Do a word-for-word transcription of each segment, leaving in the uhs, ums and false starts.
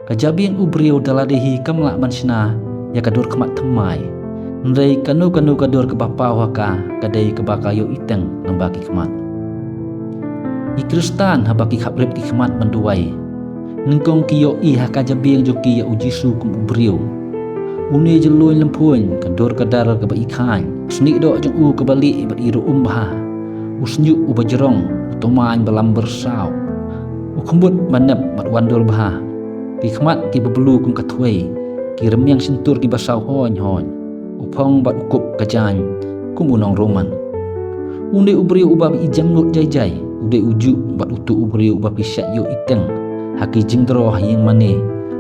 Ka jabieng u briew da lade hi kam lah ban shna ïa ka dur khmat thymmai. Hynrei kano kano ka dur kaba paw ha ka, ka dei kaba ka ïohi teng lyngba ki khmat. Ki Khristan haba ki khaprip ki khmat ban duwai, nyngkong ki ïohi ha ka jabieng jong ki ïa u Jisu kum u briew. Une jyllun lymphuiñ, ka dur ka dar kaba i khaiñ, snieh doh jong u kaba lieh bad i ruh um bha, u shñiuh uba jrong, u tymmen ba lam byrsaw, u khmut ba nep bad wan dur bha. Ki khmat kiba blue kum ka thwei, ki rmiang shyntur kiba saw hoiñ hoiñ, u phong bad u kup ka jaiñ kum u nong Roman. Une u briew uba i jemnud jai jai, u dei u juh bad utu u briew uba phi shait ïohi teng ha ki jingdro ha ïing mane,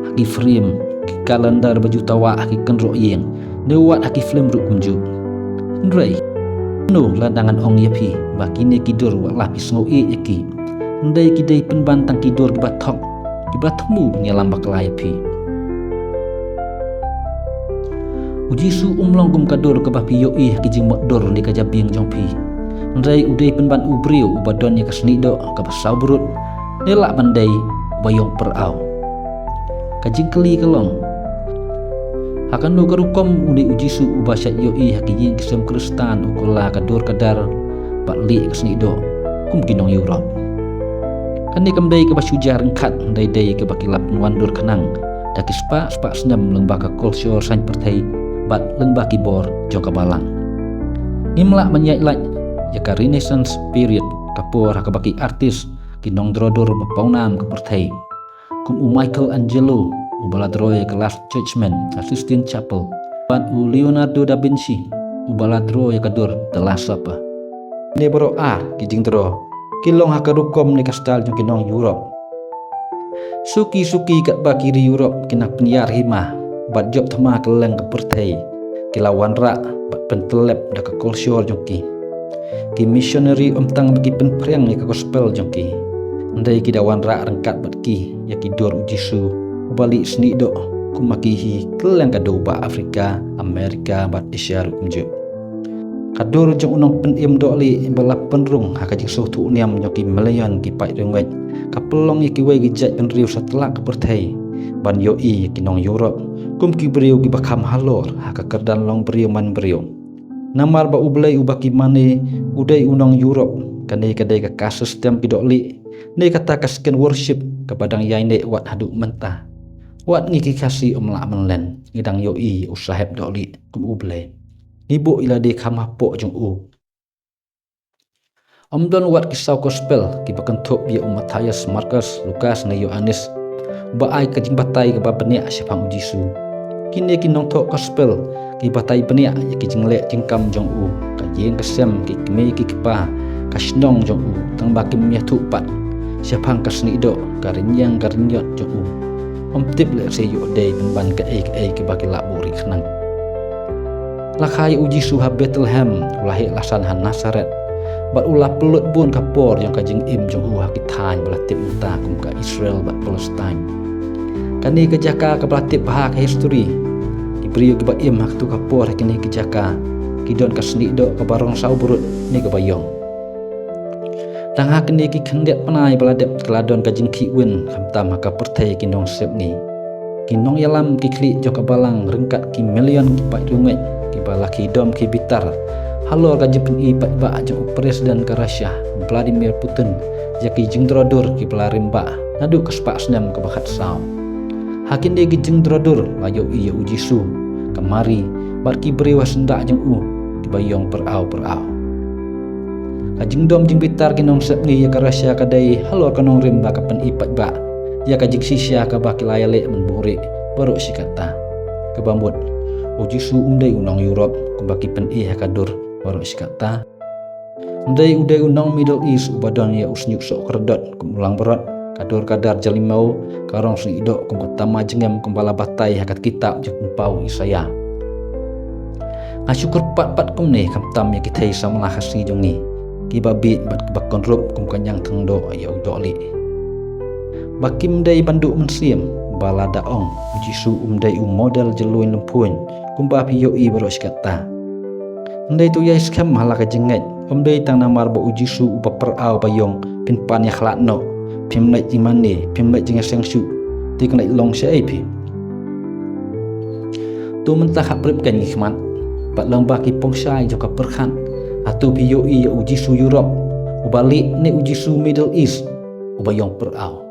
ha ki frame, ki kalendar ba ju tawah ha ki kynroh ïing, ne wat ha ki film ruh kumjuh. Hynrei, no la dang ngan ong ïa phi ba kine ki dur wat la phi sngew ïeit ïa ki. Hynrei ki dei pynban tang ki dur kiba thok, kiba thmu ban ïalam bakla ïa phi. U Jisu um long kum ka dur kaba phi ïohi ha ki jingmut dur ne ka jabieng jong phi. Hynrei u dei pynban u briew uba don ïa ka snieh doh kaba saw brut, ne lah ban dei uba ïong pyrau. Ka jingkylli ka long, ha kano ka rukom une u Jisu uba shait ïohi ha ki ïing ki sem Khristan u kylla ka dur ka dar bad lieh ka snieh doh kum ki nong Europe? Kane kam dei kaba shu jia ryngkat, hynrei dei kaba ki la pynwandur khnang da ki spah spah snem lyngba ka culture saiñ pyrthei bad lyngba ki bor jong ka balang. Ngim lah ban ïaid lait ïa ka Renaissance period, ka por ha kaba ki artist, ki nongdro dur ba pawnam ka pyrthei, kum u Michelangelo uba la dro ïa ka Last Judgment ha Sistine Chapel, bad u Leonardo da Vinci uba la dro ïa ka dur The Last Supper. Ne baroh ar ki jingdro ki long ha ka rukom ne ka style jong ki nong Europe. Suki suki katba ki ri Europe ki nang pynïar hima bad jop thma kylleng ka pyrthei, ki la wanrah bad pyntyllep da ka culture jong ki. Ki missionary ym tang ba ki pynphriang ïa ka gospel jong ki, hynrei ki da wanrah ryngkat bad ki ïa ki dur u Jisu uba lieh snieh doh kum ma ki hi kylleng ka dewbah Afrika, Amerika bad Asia ruh kumjuh. Ka dur jong u nongpynim dohlieh ba la pynrung ha ka jingsngewthuh niam jong ki million ki paid riewngeit ka pynlong ïa kiwei ki jaitbynriew satlak ka pyrthei ban ïohi ïa ki nong Europe kum ki briew kiba kham halor ha ka kyrdan long briew man briew. Namar ba U Blei uba ki mane u dei u nong Europe, kane ka dei ka caste system ki dohlieh, ne kata ka second worship kaba dang ïaineh wat haduh mynta. Wat ngi ki Khasi ym lah ban len, ngi dang ïohi u sahep dohlieh kum U Blei. Ngi buh ïa lade kham hapoh jong u. Ym don wat ki saw gospel kiba kynthup ïa u Mathaios, Markos, Lukas ne Ïoannis, uba ai ka jingbatai kaba bniah shaphang u Jisu. Kine ki nongthoh gospel ki batai bniah ïa ki jingleh jingkam jong u, ka ïing ka sem, ki kmie ki kpa, ka shnong jong u, tangba kim ïathuh pat shaphang ka snieh doh, ka rynïeng ka rynïot jong u. Ym tip lehse ïoh dei pynban kaei kaei kiba ki la buhrieh khnang. La kha ïa u Jisu ha Bethlehem, u la heh la san ha Nazareth, bad u la pynlut bun ka por jong ka jingim jong u ha ki thaiñ ba la tip mynta kum ka Israel bad Palestine. Kane ka jaka kaba la tip bha ha ka history. Ki briew kiba im ha kato ka por ha kine ki jaka ki don ka snieh doh kaba rong saw brut ne kaba ïong. Tang ha kine ki khyndiat bnai ba la dep ki la don ka jingkhih win khamtam ha ka pyrthei ki nongsngewsih. Ki nongïalam ki khlieh jong ka balang ryngkat ki million ki paid riewngeit kiba la khie dom khie bitar halor ka jingpyni paidbah jong u President ka Russia Vladimir Putin ïa ki jingdro dur kiba la rim bah naduh ka spah snem kaba khatsaw. Ha kine ki jingdro dur la ïohi ïa u Jisu, ka Mari bad ki briew ha syndah jong u kiba ïong pyrau pyrau. Ka jingdom jingbitar ki nongsngewsih ïa ka Russia ka dei halor ka nongrim ba ka pyni paidbah ïa ka jingshisha kaba ki la ïaleh mynbuhrieh baroh shi katta. Kaba mut, u Jisu um dei u nong Europe kumba ki pyni ha ka dur baroh shi katta. Hynrei u dei u nong Middle East uba don ïa u shñiuh sohkyrdot kum u langbrot, ka dur ka dar jylliew, ka rong snieh doh kum ka tama jingim kumba la batai ha ka kitab jong u Kynpaw Isaïah. Nga shu kyrpad pat kumne khamtam ïa ki thei samla Khasi jong ngi kiba bieit bad kiba kynrup kum ka ñiangthngdoh ïa u dohlieh. Ba kim dei ban duh mynsiem ba lada ong u Jisu um dei u model jylliew lymphuiñ kumba phi ïohi baroh shi katta. Hynrei to ïai skhem ha la ka jingngeit, ym dei tang namar ba u Jisu uba pyrau ba ïong phin pan ïakhlad noh, phim leit jingmane, phim leit jingïaseng shuh, Te kan long shaei phi? To mynta khatphra kan ngi khmat, bad lyngba ki pongshai jong ka pyrkhat, hato phi ïohi ïa u Jisu Europe, uba lieh, ne u Jisu Middle East, uba ïong pyraw?